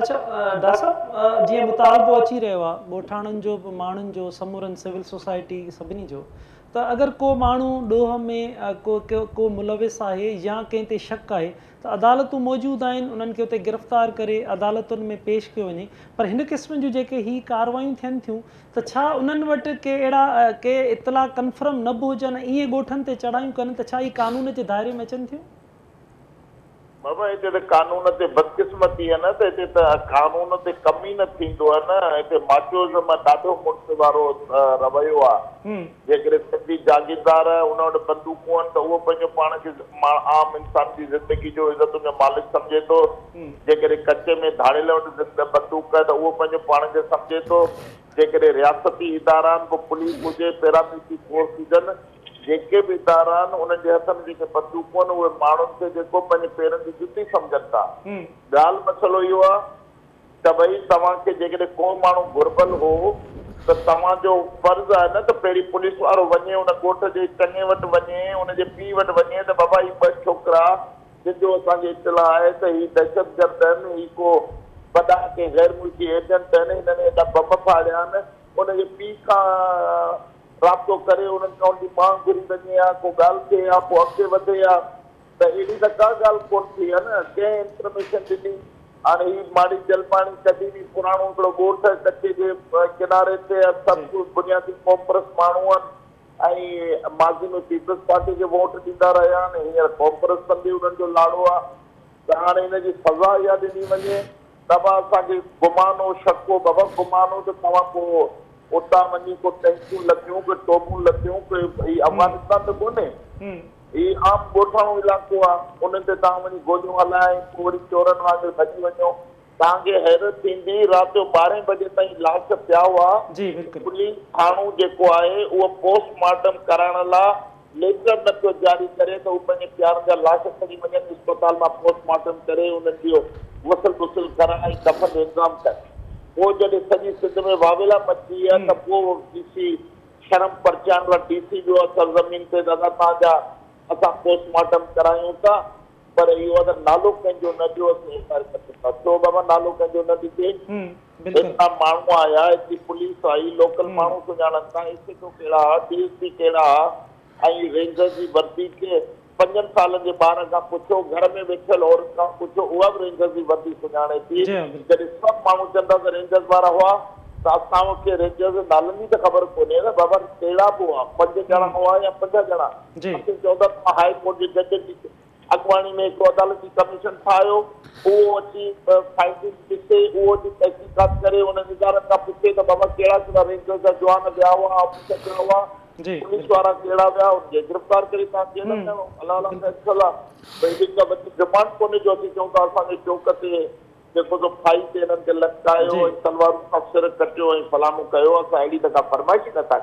اڇا ڊاڪٽر صاحب جيئن مطالبو اچي رهيو آهي ڳوٺاڻن جو به ماڻهن جو سمورن سول سوسائٽي سڀني جو ته اگر ڪو ماڻهو ڏوهه ۾ ڪو ڪو ملوث آهي يا ڪنهن تي شڪ آهي ته عدالتون موجود آهن انهن کي اتي گرفتار ڪري عدالتن ۾ پيش ڪيو وڃي پر هن قسم جون جيڪي هي ڪاروايون ٿين ٿيون ته ڇا انهن وٽ ڪي اهڙا ڪي اطلاع ڪنفرم نه به هجن ۽ ائين ڳوٺن تي چڙهايون ڪن ته ڇا هي قانون جي دائري ۾ اچن ٿيون؟ بابا هتي ته قانون تي بدقسمتي آهي نه ته هتي ته قانون تي ڪم ئي نه ٿيندو آهي نه هتي ماچوزم ڏاڍو مڙس وارو رويو آهي جيڪڏهن سنڌي جاگيردار ان وٽ بندوقون آهن ته اهو پنهنجو پاڻ کي عام انسان جي زندگي جو عزتن جو مالڪ سمجهي ٿو جيڪڏهن ڪچي ۾ ڌاڙيل وٽ بندوق آهي ته اهو پنهنجو پاڻ کي سمجهي ٿو جيڪڏهن رياستي ادارا آهن پوء پوليس هجي پيراملٽري فورس هجن جيڪي به ادارا آهن انهن جي هٿ ۾ جيڪي بندوقون آهن اهي ماڻهن کي جيڪو پنهنجي پيرن جي جتي سمجهن ٿا. ڳالهه مسئلو اهو آهي ته ڀئي توهان کي جيڪڏهن ڪو ماڻهو گهربل هو ته توهان جو فرض آهي نه ته پهرين پوليس وارو وڃي ان ڳوٺ جي چڱي وٽ وڃي ان جي پيء وٽ وڃي ته بابا هي ٻه ڇوڪرا جن جو اسان کي اطلاع آهي ته هي دهشتگرد آهن هي ڪو وڏا ڪي غير ملڪي ايجنٽ آهن هنن ايڏا بم ڦاڙيا آهن ان جي پيء کان رابطو ڪري انهن کان ان جي مانگ گهري وڃي ها، ڪو ڳالهه ٿئي ها، پوء اڳتي وڌي ها ته اهڙي ته ڪا ڳالهه ڪونه ٿي آهي نه، ڪنهن انفارميشن ڏني، هاڻي هي ماڙي جلباڻي قديمي پراڻو هڪڙو ڳوٺ ڪچي جي ڪناري تي آهي، سڀ بنيادي قومپرست ماڻهو آهن ۽ ماضي ۾ پيپلز پارٽي کي ووٽ ڏيندا رهيا آهن، هينئر قومپرستن ڏي انهن جو لاڙو آهي ته هاڻي هن جي سزا اها ڏني وڃي. بابا اسان کي گمان هو شڪ هو بابا گمان هو ته توهان پوء اتان وڃي ڪو ٽينڪيون لڌيون ڪي توبون لڌيون ڪي هي افغانستان ته ڪونهي هي عام ڳوٺاڻو علائقو آ انهن تي توهان وڃي گوليون هلائي پوء وري چورن وانگر ڀڄي وڃو توهان کي حيرت ٿيندي رات جو ٻارهين بجي تائين لاش پيا هئا پوليس ٿاڻو جيڪو آهي اهو پوسٽ مارٽم ڪرائڻ لا ليٽر نه پيو جاري ڪري ته هو پنهنجي پيارن جا لاش کڻي وڃن اسپتال مان پوسٽ مارٽم ڪري انهن جو غسل بسل ڪرائي ۽ دفن جو انتظام ڪن. پوء جڏهن سڄي سنڌ ۾ واويلا مچي ويا ته پوء ڊي سي شرم پرچائڻ لاء ڊي سي ويو آهي سرزمين تي دادا توهان جا اسان پوسٽ مارٽم ڪرايون ٿا پر اهو آهي ته نالو ڪنهن جو نه ڏيو اسين ايف I R ڪٽيون ٿا ڇو بابا نالو ڪنهن جو نه ڏجي ايترا ماڻهو آيا ايتري پوليس آئي لوڪل ماڻهو سڃاڻن ٿا ايس ايچ او ڪهڙا ها ڊي ايس پي ڪهڙا ها ۽ رينجرز جي وردي کي پنجن سالن جي ٻار کان پڇو گهر ۾ ويٺل عورت کان پڇو اها به رينجرز جي وردي سڃاڻي ٿي جڏهن سڀ ماڻهو چون ٿا ته رينجرز وارا هئا ته اسان کي رينجرز جي نالن جي ته خبر ڪونهي نه بابا ڪهڙا به هئا پنج ڄڻا هئا يا 50 ڄڻا اسين چئون ٿا توهان هاء ڪورٽ جي جج جي اڳواڻي ۾ هڪڙو عدالتي ڪميشن ٺاهيو، اهو اچي فائنڊنگز ڏسي، اهو اچي تحقيقات ڪري، انهن ادارن کان پڇي ته بابا ڪهڙا ڪهڙا رينجرز جا جوان ويا هئا، آفيسر ويا هئا، پوليس وارا ڪهڙا ويا، انهن کي گرفتار ڪري توهان جيل ۾ هڻو، الله الله خير صلا، ڀئي هيڏي ڪا وڏي ڊمانڊ ڪونهي جو اسين چئون ٿا اسان جي چوڪ تي جيڪو سو ڦاهي تي هنن کي لٽڪايو ۽ تلوارن سان سر ڪٽيو ۽ فلانو ڪيو، اسان اهڙي ته ڪا فرمائش ئي نٿا ڪريون.